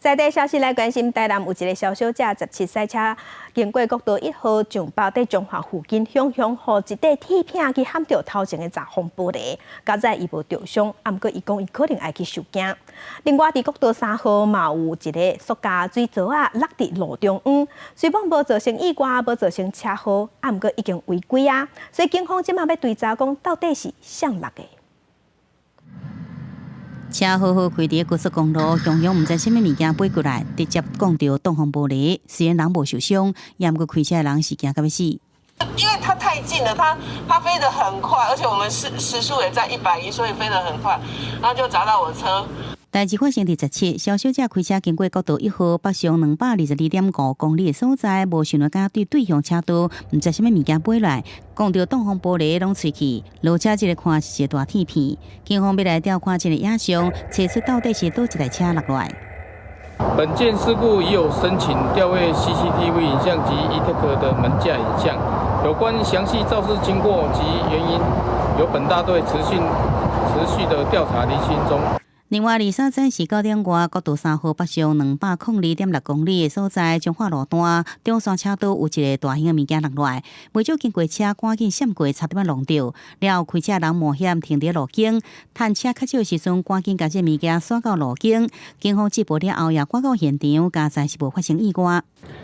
在地消息來關心，台南有一个蕭小姐17歲車經過國道1號上北佇彰化附近，雄雄予一塊鐵片去撼著頭前的閘風玻璃，佳哉伊無著傷，啊毋過伊講伊可能愛去受驚。另外佇國道3號嘛有一个塑膠水槽仔落佇路中央，雖罔無造成意外，無造成車禍，啊毋過已經違規啊，所以警方這馬欲追查講到底是誰落的。車好好開佇高速公路，雄雄毋知啥物物件飛過來，直接摃著擋風玻璃。雖然人無受傷，也毋過開車的人是驚甲欲死。因為它太近了，它飛得很快，而且我們時速也在110，所以飛得很快，然後就砸到我車。代誌發生佇17，蕭小姐開車經過國道1號北上222.5公里的所在，無想到對對向車道，毋知啥物物件飛來，摃著擋風玻璃攏碎去。落車這个看是一个大鐵片，警方欲來調看這个影像，揣出到底是佗一台車落來。本件事故已有申請調閱 CCTV 影像及 E-TAG 的門架影像，有關詳細肇事經過及原因，由本大隊持續的調查釐清中。另外，23早時9點外，國道3號北上202.6公里的所在，彰化路段中山車道有一个大型的物件落來，袂少經過車趕緊閃過，差點仔挵著。了後開車人冒險停佇路肩，趁車較少的時陣，趕緊共這物件徙到路肩。警方接報了後，也趕到現場，佳哉是無發生意外。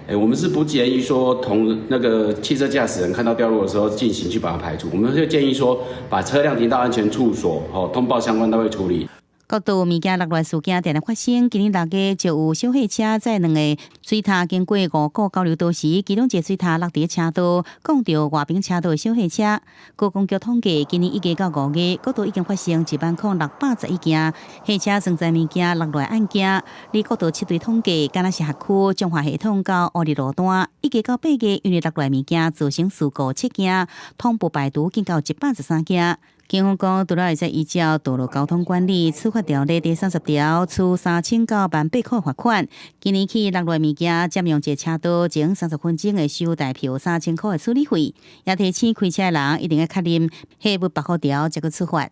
欸，我們是不建議說同那個汽車駕駛人看到掉落的時候進行去把它排除，我們會建議說把車輛停到安全處所，吼，通報相關單位處理。國道物件落來事件定定發生，今年6月就有小貨車載兩个水塔經過五股交流道時，其中一个水塔落佇車道，摃著外邊車道的小貨車。高公局統計，今年1月到5月，國道已經發生10,611件貨車裝載物件落來案件。而國道七隊統計，敢若是轄區彰化系統到烏日路段，1月到8月，因為落來物件造成事故7件，通報排除經到113件。警方講，除了會使依照道路交通管理處罰條例第30條，處3000到18,000塊罰款。今年起落來物件佔用一个車道，前30分鐘會收代票3000塊的處理費。也提醒開車的人一定欲確認貨物保護條，才閣出發。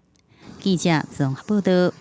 記者綜合報道。